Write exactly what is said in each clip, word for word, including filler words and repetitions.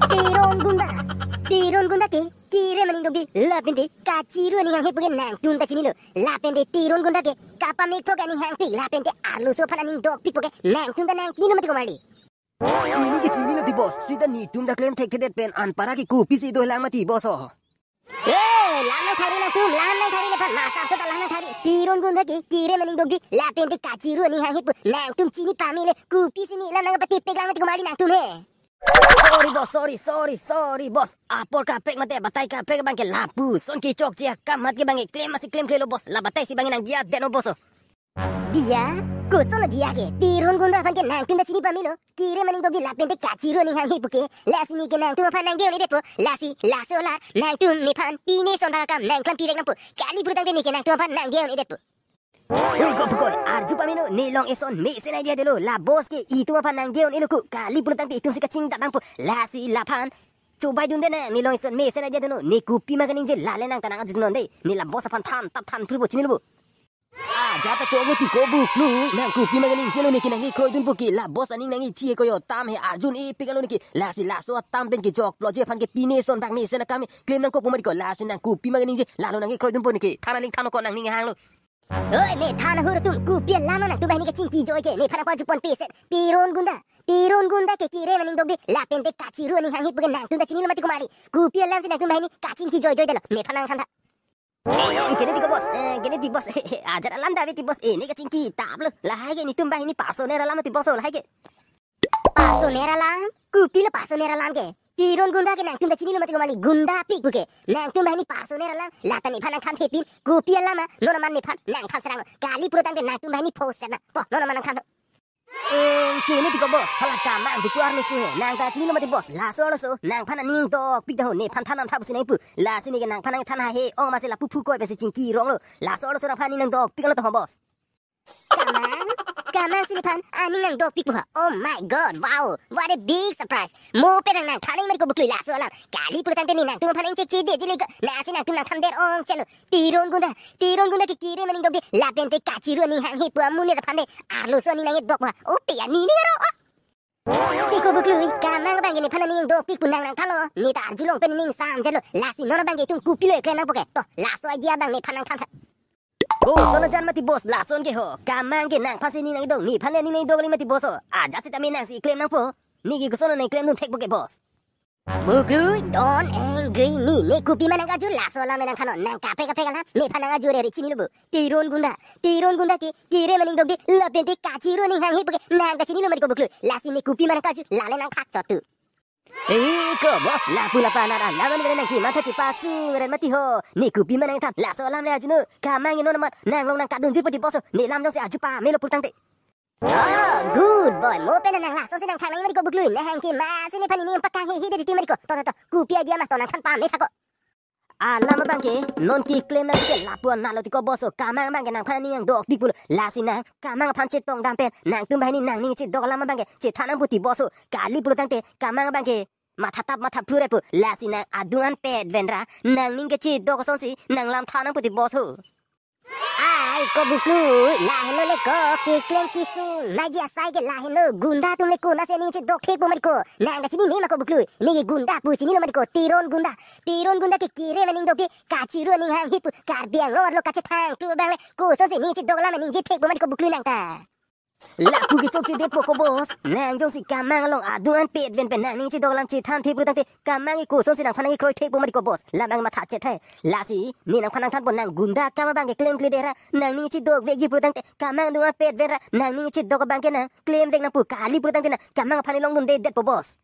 Teron Gunda, Teron Gunda ke kire aning dokdi, lapen te kachiru aning hanghe puke nangtum ta chinilo. Lapen te Teron Gunda ke kapamek phrok aning hangpik, lapen te arloso aphan aning dokpik puke nangtum ta nangchinilo mati ko marli. Chini ke chinilo ti boss, sita netum ta klem thekthedet pen anpara ke kopisi dolang mati boss o. Eh, lam nangthari nangtum, lam nangthari nephan, masa so ta lam nangthari. Teron Gunda ke kire aning dokdi, lapen te kachiru aning hanghe pu nangtum chini pamele, kopisi ne lam nangpatipek lang mati ko marli nangtum he. Sorry boss, sorry, sorry, sorry boss. Apor kaprek mate batai kaprek abangke lapuson kechokche akam mate abangke klem masi klemklelo boss. La batai si abangke nangdiya det-o boss o. Diya? Koson lo diya ke? Teron Gunda aphan ke nangtum ta chini pamelo. Kire aning dokdi lapen te kachiru aning hanghe puke. Lasi ne ke nangtum aphan nangge-un-edetpo. Lasi, laso la, nangtum nephan pine son bak akam nangklam pirek nangpo. Kali pulotangte ne ke nangtum aphan nangge-un-edetpo. Oi, ko pukoi, arju pamelo, ne long eson mesen idea detlo, la boss ke itum aphan nangge-un-elo ko, kali pulotangte itum si kachingdat nangpo, lasi laphan chobai dunde nang, ne long eson mesen idea detlo, ne kopi ma kaningje, lale nang ta nang arjulonde, ne la boss aphan than tap than thurpo chinilo bo. Ajat ta choklo ti ko buklui, nang kopi ma kaningjelo ne ke nangkekroidunpo ke, la boss aning nangkethe ko yo, tam he arjun-epik alo ne ke, lasi laso atam pen kejok ploji aphan ke pine son bak mesen akam klem nangkokpo mati ko, lasi nang kopi ma kaningje, lalo nangkekroidunpo ne ke, than aling than ko nangning hanglo. Oi, ne than ahur atum, kopi alam nangtum banghini kachingki joi ke, nephan nangparjupon pesen. Teron Gunda, Teron Gunda ke kire aning dokdi, lapen te kachiru aning hanghe puke nangtum ta chinilo mati ko marli. Kopi alam si nangtum banghini kachingki joijoidetlo, nephan nangthantha. Eh, kene ti ko boss, eh, kene ti boss, ajat alam dave ti boss, eh, ne kachingki taplo, lahai ke netum banghini personal alam ti boss o, lahai ke. Personal alam? Kopilo personal alam ke? Teron Gunda ke nangtum ta chinilo mati ko marli, gundapik puke. Nangtum banghini personal alam, lata nephan nangthanthepin, kopi alam ma, non aman nephan nangthan serang. Kali pulotangte nangtum banghini phos serang. To, non aman nangthan. Em, kene ti ko boss, hala kamang pu arloso he, nang ta chinilo mati boss, laso arloso, nangphan aning dokpik ta ho, nephan than nangtha pusi nangpu, lasi ne ke nangphan nangthan ha he, ong masi lapu phukoi pensi chingki ronglo, laso arloso nangphan aning nangdokpik alo ta ho boss. Kamang? Kamang si nephan aning nangdokpik pu ha. Oh my God, wow, what a big surprise. Mo pen nang nangthan nang mati ko buklui laso alam. Kali pulotangte ne nangtum aphan nangchekchedetji le ko. Lasi nangtum nangthan der ong chelo. Teron Gunda, Teron Gunda ke kire aning dokdi, lapen te kachiru aning hanghe pu amonit aphan te arloso aning nangkedok pu ha. Oh, pe ani ning aro. Oh. Ti ko buklui, kamang abangke nephan aning nangdokpik pu nang nangthanlo. Ne ta arjulong pen ning sam chelo. Lasi non abangke itum kopilo klem nangpo ke. To, laso idea abang nephan nangthantha. Koson ajan mati boss, lason ke ho. Kamang ke nangphan si ning nangdok, nephan le ning nangdok le mati boss o. Ajat sitame nang si klem nangpo. Ne ke koson nangklemdun thekpo ke boss. Buklui, don't angry me. Ne kopi ma nangkarju, laso alam nangthannon. Nang kaprek kaprek alam, nephan nang arju rere chinilo bo. Teron Gunda, Teron Gunda ke kire aning dokdi, lapen te kachiru aning hanghe puke, nang ta chinilo mati ko buklui. Lasi ne kopi ma nangkarju, lale nangthak chotu. Eh, ko boss, lapu lapan arat alam an veren nangkematha chepasung ren mati ho. Ne kopi ma nangthan, laso alam le arjunon. Kamang non amat nanglong nangkatdunjui pati boss o. Ne lam jongsi arju pamelo pulotangte. Oh, good boy. Mo pen nang laso si nangthan nang mati ko buklui. Nang ke masi nephan aning pakanghehedet ti mati ko. To, to, to. Kopi idea ma, to nangthan pame tha ko. Alam abangke non keklem nangji ke lapu-an nalo ti ko boss o, kamang abangke nangphan aning nangdokpik pulo. Lasi nang kamang aphan chetongdam pen nangtum banghini nangning chedok alam abangke chethan nangpo ti boss o. Kali pulotangte kamang abangke matha tap matha phru rai pu. Lasi nang adung an petven ra nangning kechedok asonsi nang lam than nangpo ti boss o. Ai, ko buklui, lahenlo le ko, keklem kesung nangji asai ke lahenlo, gunda atum le konatsi aning chedok thekpo mati ko, nang ta chinine ma ko buklui, ne ke gunda pu chinilo mati ko, Teron Gunda, Teron Gunda ke kire aning dokdi, kachiru aning hanghe pu, Karbi Anglong arlo kachethang plu abang le, kosonsi ning chedok alam ningje thekpo mati ko buklui nang ta. Lapu kechokchedetpo ko boss. Nang jongsi kamang along adung an petven pen nangning chedok alam chethanthe pulotangte kamang ke kosonsi nangphan nangkekroi thekpo mati ko boss. Lam abang matha chethe. Lasi ne nangphan nangthanpo nang gunda akam abangke klemkledet ra nangning chedokvekji pulotangte kamang adung an petven ra nangning chedok abangke nang klemvek nangpo kali pulotangte nang kamang aphan longdundedetpo boss.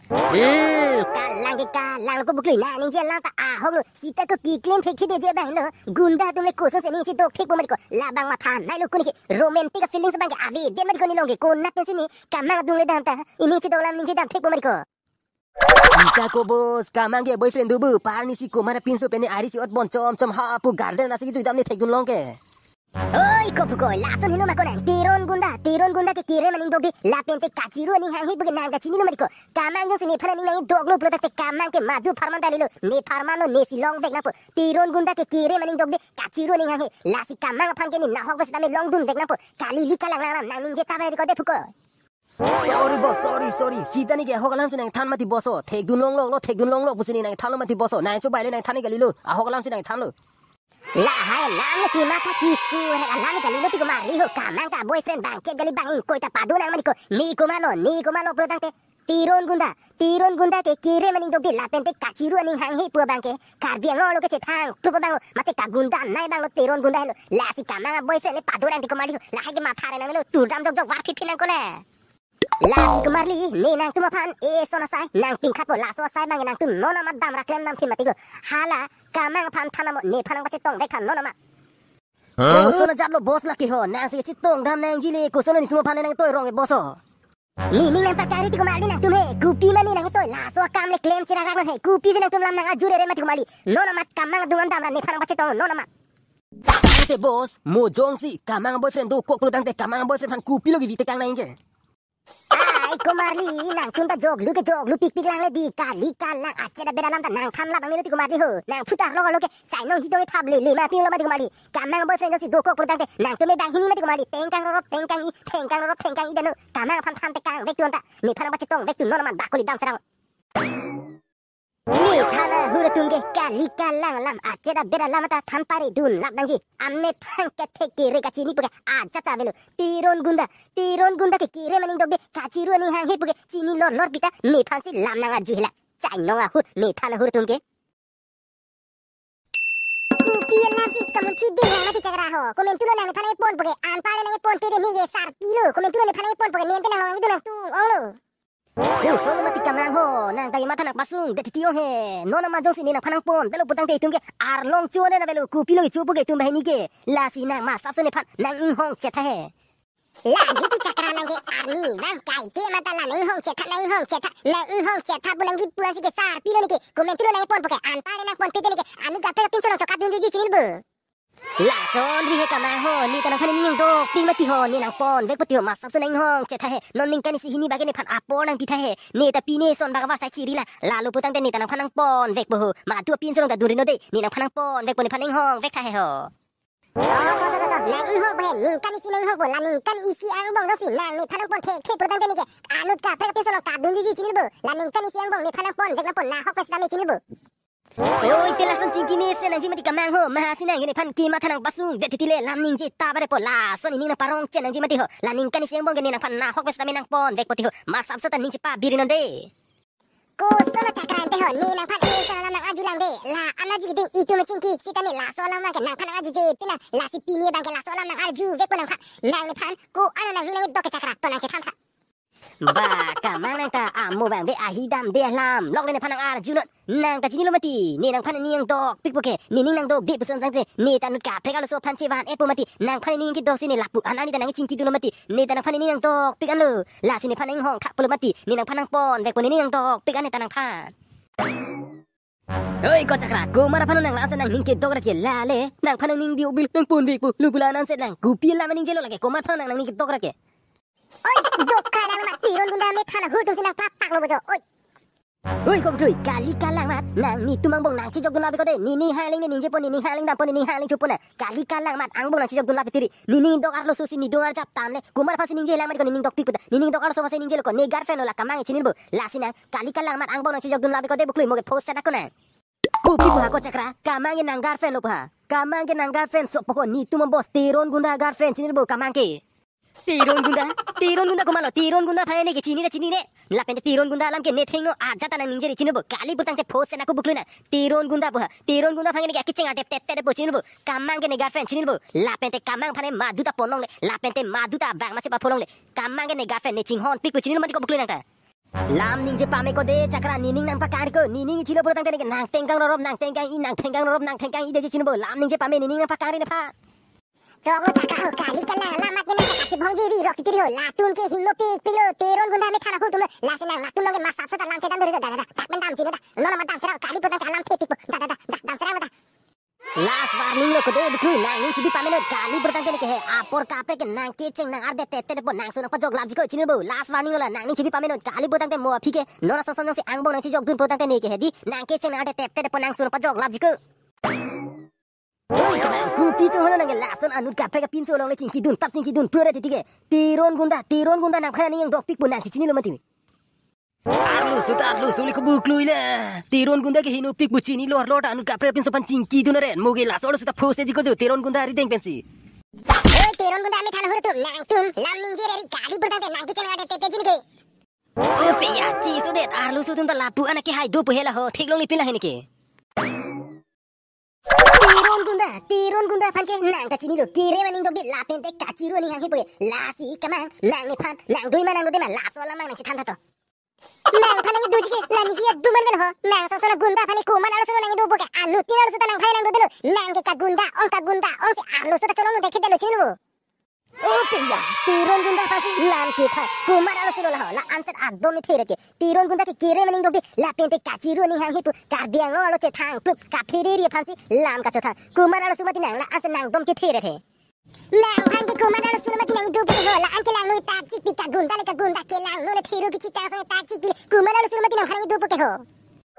Hmm, kalang ke kalang ko buklui, nang ningje alam ta ahok lo, sita ko keklem thekthedetji abang lo, gunda atum le kosonsi ning chedok thekpo mati ko, labang matha nai lo, kuni ke romantic feelings abangke avedet mati ko ne long ke, konat pensi ne kamang adung le dam ta, ining chedok alam ningje dam thekpo mati ko. Sita ko boss, kamang ke boyfriend do bu, parni si komat apinso pen ne ari chi-ot bon chomchom ha pu garden anat si kejui dam ne thekdun long ke. Oi, ko pukoi, lason heno ma ko nang, Teron Gunda, Teron Gunda ke kire aning dokdi, lapen te kachiru aning hanghe puke nang ta chinilo mati ko, kamang jongsi nephan aning nangdoklo pulotangte kamang ke madu pharman dalilo, ne pharman lo, ne si longvek nangpo, Teron Gunda ke kire aning dokdi, kachiru aning hanghe, lasi kamang aphan ke ne nahok ba sitame longdunvek nangpo, kali li kalang lang lang, nang ningje ta mati ko de pukoi. Sorry boss, sorry, sorry. Sita neke ahok alam si nangthan mati boss o. Thekdun longloklo, thekdun longlok pusi ne nangthanlo mati boss o. Nangchobai le nangthan kalilo. Ahok alam si nangthanlo. Lahai alam neke matha keso, ahok alam kalilo ti komarli ho. Kamang ta boyfriend bangkep kali, bang ingkoi ta pado nang mati ko. Ne komarlo, ne komarlo pulotangte. Teron Gunda, Teron Gunda ke kere maning dok di, lapen te kachiru aning hanghe pu abang ke Karbi Anglong lo kechethang pru abang lo, mate kagunda nai abang lo Teron Gunda helo. Lasi Kamang boyfriend le pado nang ti komarli ho. Lahai ke matha re nang lo, turdam jokjok var phit phit nang ko le. Lasi komarli, ne nangtum aphan eson asai nangpingkhatpo, laso asai abang nangtum non amat damra klem dam phim mati lo. Hala Kamang aphan than amo, nephan nangpachetong vek tha non amat. Huh? Koson ajat lo boss lake ho, nangsi chetong dam nangji le, koson netum aphan nangtoi rong e boss o. Nening nangpakari ti komarli nangtum he, kopi ma ne nangtoi, laso akam le klem chirak rak nang he, kopisi nangtum lam nang-arju rere mati komarli, non amat Kamang adung an damra nephan nangpachetong, non amat. Tangte boss, mo jongsi Kamang boyfriend dokok pulotangte Kamang boyfriend aphan kopilo kevi tekang nang ke. Ai komarli, nangtum ta joklu ke joklu pikpik lang le di, kali kalang achet abet alam ta nangthan lap ang ne ti komarli ho, nang phutar lo lo ke, chainong jidong ethap le le ma ping lo mati komarli. Kamang boyfriend jongsi dokok pulotangte nangtum me dang hini mati komarli, tengkang rorop tengkang i, tengkang rorop tengkang i dano, Kamang aphan than tekang vek tu anta, nephan nangpachetong vek tu non amat dak koli dam serang. Nephan ahur atum ke kali kalang alam achet abet alam ta than pare dun lap nangji. Amethang kethek kere kachini pu ke ajat ta avelo. Teron Gunda, Teron Gunda ke kere maning dok di, kachiru aning hanghe pu ke chini lor lor pita nephan si lam nang-arju hela. Chainong ahur, nephan ahur atum ke. Kopi alam si kamunchi ding nang mati Chakra ho. Komantu lo nang nephan nangpon pu ke, anpar le nangpon pe de ne ke sarpi lo. Komantu lo nephan nangpon pu ke, nente nang long itu nangtum ong lo. Koson mati Kamang ho, nang ta matha nangpasung det titi ong he. Non amat jongsi ne nangphan nangpon detlo pulotangte itum ke arlong cho ne na avelo, kopilo kecho pu ke itum banghini ke. Lasi nang masap so nephan nang-inghong chetha he. Lagi ti Chakra nang ke arni bang kaike mata la nang-inghong chetha, nang-inghong chetha, nang-inghong chetha pu nangji pu ansi ke sarpi lo ne ke. Komantu lo nangpon pu ke, anpar le nangpon pe de ne ke, anut kaprek apin so nang chokat dunjuji chinilo bo. Lason ri he Kamang ho, ne ta nangphan ning dok pik mati ho, ne nangpon vek poti ho, masap so nang-inghong chetha he, non ningkan isi hini bage nephan apor nangpi tha he, ne ta pine son bak vasai chiri la, lalo pulotangte ne ta nangphan nangpon vekpo ho, madu apin so nang ta dun rino de, ne nangphan nangpon vekpo, nephan nang-inghong vek tha he ho. To, to, to, to, to, nang-inghong po he, ningkan isi nang-inghong po, la ningkan isi angbong jongsi nang nephan nangpon thekthe pulotangte ne ke, anut kaprek apin so nang chokat dunjuji chinilo bo, la ningkan isi angbong nephan nangpon vek nangpon nahok pes dam ne chinilo bo. Oi, te lason chingki mesen nangji mati Kamang ho, mahasi nang nephan kematha nangpasung det titi le, lam ningje ta bare po, lason nening nangparong chen nangji mati ho, la ningkan isi angbong ke ne nangphan nahok pes dam ne nangpon vek poti ho, masap so ta ning chepa biri non de. Koson lo Chakra ante ho, ne nangphan eson alam nang-arju lang de, la an aji ding itum chingki, sita ne laso alam ke nangphan nang-arjuje pina, lasi pini bang ke laso alam nang-arju vekpo nangphan, nang nephan ko-an nangning nangdok ke Chakra, to nang chethan tha. Ba, Kamang nang ta amo bang ve ahi dam de alam lok le nephan nang-arju non. Nang ta chinilo mati, ne nangphan nening nangdok pik pu ke, nening nangdok de puson sangse, ne ta anut kaprek arloso aphan chevan-etpo mati, nangphan nening kedok si ne lapu an arni ta nangchingki dunlo mati, ne ta nangphan nening nangdok pik anlo, lasi nephan nang-inghong thaplo mati, ne nangphan nangpon vekpo nening nangdok pik an ne ta nangphan. Oi ko Chakra, komat aphan nang la-an si nangning kedok ra ke, la le nangphan nangning di obil nangpon vekpo, lo pu la-an si nang kopi alam ningje lo lake, komat aphan nang nangning kedok ra ke. Oi, dok kalang mat, Teron Gunda amethan ahur atum si nang plak plak lo bojo. Oi. Oi, ko Buthui, kali kalang mat, nang netum angbong nangchejok dun lap ko de, nening hailing ne ningjepo, nening hailing dampo, nening hailing chopo na. Kali kalang mat, angbong nangchejok dun lap tiri. Nening dok arloso si nedung arjap tam le, komat aphan si ningje lang mat ko nening dok pik pu ta. Nening dok arloso aphan si ningje lo ko, ne girlfriend lo la Kamang chinilo bo. Lasi nang, kali kalang mat angbong nangchejok dun lap ko de Buklui, mo ke phos set ako nang. Kopi pu ha ko Chakra, Kamang ke nang girlfriend lo pu ha. Kamang ke nang girlfriend so pu ko, netum boss Teron Gunda girlfriend chinilo bo Kamang ke. Teron Gunda, Teron Gunda komatlo, Teron Gunda aphan ne ke chini ta chini ne. Lapen te Teron Gunda alam ke ne thengno ajat ta nang ningje ri chinilo bo. Kali pulotangte phos set ako Buklui nang. Teron Gunda pu ha, Teron Gunda aphan ne ke akecheng adep tet tet po chinilo bo. Kamang ke ne girlfriend chinilo bo. Lapen te Kamang aphan ne madu ta pon longle, lapen te madu ta bang masi pa pho longle. Kamang ke ne girlfriend ne chinghon pik pu chinilo mati ko Buklui nang ta. Lam ningje pame ko de Chakra, nening nangpakari ko, nening ichilo pulotangte ne ke nang tengkang rorop, nang tengkang i, nang tengkang rorop, nang tengkang i de chinilo bo, lam ningje pame nening nangpakari nephan. Choklo Chakra ho, kali kalang alam mat ne nang kachibhong jiri rok tiri ho, latum ke hingno pik pik lo, Teron Gunda amethan ahur atum lo, lasi nang latum along ke masap so ta lam chedan dori lo, da da da, dak pen dam chini da, non amat dam serang, kali pulotangte alam thepik po, da da da, da, dam serang da. Last warning lo ko de Buklui, nangning chibi pame non, kali pulotangte ne ke he apor kaprek ke nang kecheng nang ardet tet tet po, nangso nangpajok lapji ko chinilo bo. Last warning lo la, nangning chibi pame non, kali pulotangte mo aphi ke non asong asong si angbong nangchejok dun pulotangte ne ke he di, nang kecheng nang ardet tet tet po, nangso nangpajok lapji ko. Oi, kemang, kopi chonghon nangke lason anut kaprek apinso along le chingkidun, tap chingkidun, pro ra titi ke. Teron gunda, Teron gunda nangphan aning dopik pu nang chechinilo mati. Arloso ta arloso le kebuk lui le. Teron gunda ke hinopik pu chinilo arlo ta anut kaprek apinso aphan chingkidun aren. Mo ke laso arloso ta phose jiko jo Teron gunda arideng pensi. Oi, Teron gunda amethan ahut atum, nangtum lam ningje ri kali pur tangte nang kechenga tete jin ke. O pe ya, chesodet, arloso atum ta lapu anak ke hai do pu hela ho, theklongle pin la hini ke. Teron gunda, Teron gunda aphan ke nang ta chinilo, kere aning dokde lapen te kachiru aning hanghe pu ke, lasi kemang, nang nephan, nang dui ma nang dode ma, laso alam nang chethan tha to. Nangphan nangdoji ke, la nihi aduman vel ho, nang song song gunda aphan ke komat arloso nangdo pu ke, anuttin arloso ta nangphan nangdodelo, nang ke kagunda, ong kagunda, ongsi arloso ta cholong dekhe delo chinilo. O pe ya, Teron gunda aphansi lam kethan. Komat arloso lo la ho, la anset adom me there ke. Teron gunda ke kere aning dokde, lapen te kachiru aning hanghe pu, Karbi Anglong arlo chethang plup, kaphere ri aphansi lam kachothan. Komat arloso mati nang, la anset nangdom kethere the. Nangphan ke komat arloso mati nangdo pu ke ho, la an kelang noi ta chik pi kagunda le kagunda kelang noi le theru kichi ta sang ta chik pi, komat arloso mati nangphan nangdo pu ke ho.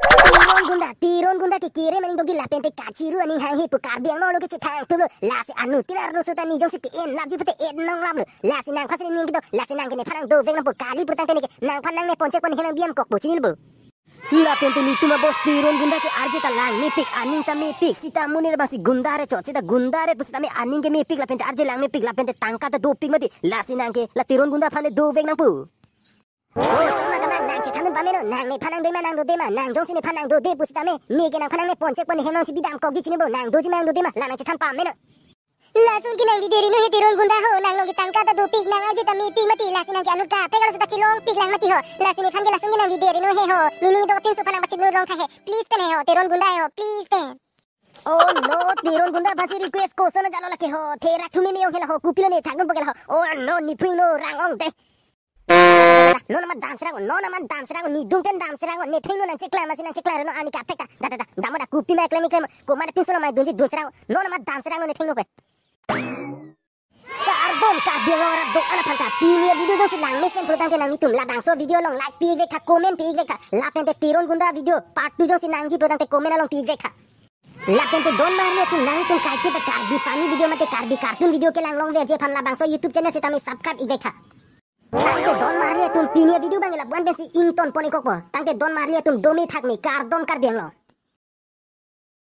Teron gunda, Teron gunda ke kere aning dokde lapen te kachiru aning hanghe pu Karbi Anglong arlo ke chethang plup lo, lasi anuttin arloso ta ni jongsi ke-en lapji pute en nong lap lo, lasi nangphan si ning kedok, lasi nang ke nephan nangdovek nang pu kali pur tangte ne ke, nangphan nang ne ponchek pon hem nang biam kok pu chinilo pu. Lapen te netum a-boss Teron gunda ke arje ta lang mepik, aning ta mepik, sita monit abangsi gunda re chot, sita gunda re pu sita me aning ke mepik, lapen te arje lang mepik, lapen te tangka ta dopik mati, lasi nang ke, la Teron gunda aphan le dovek nang pu. O, sima kemang nang chethan dun pameno, nang nephan nangdoi ma nangdode ma, nang jongsi nephan nangdode pu sita me, me ke nangphan nang ne ponchek pon hem nang chibi dam kokji chinilo, nangdoji ma nangdode ma, la nang chethan pameno. Lason ke nang dideri no he Teron gunda ho, nang along ke tangka ta dopik, nang arje ta mepik mati, lasi nang ke anut kaprek arloso ta chelongpik lang mati ho, lasi nephan ke lason ke nang dideri no he ho, nini do apinso aphan nang pachinilo long tha he, please pen he ho, Teron gunda he ho, please pen. Oh no, Teron gunda aphansi request koson jalo lake ho, thera thumi me ong hela ho, kopilo ne thakdun pu ke la ho, oh no, ne phui no rang ong de. Non amat dam serang, non amat dam serang, nedung pen dam serang, ne thengno nang cheklang masi nang cheklang reno ani kaprek ta. Da, da, da, dam da kopi ma klem klem, komat apinso lo ma dunji dun serang, non amat dam serang, ne thengno pen. Kardom, kardom, ora dok ana phanta. Pini a-video jongsi lang mesen pulotangte nangtum labangso video along like pi-ik vek tha, comment pi-ik vek tha. Lapen te Teron gunda video part two jongsi nangji pulotangte comment along pi-ik vek tha. Lapen te don marli atum, nangtum kaike ta Karbi funny video mate Karbi cartoon video kelang longverji aphan labangso YouTube channel sitame subscribe-ik vek tha. Tangte don marli atum, pini a-video abang la buan pensi ington pon-ik kokpo. Tangte don marli atum, dome thakme, kardom Karbi Anglong.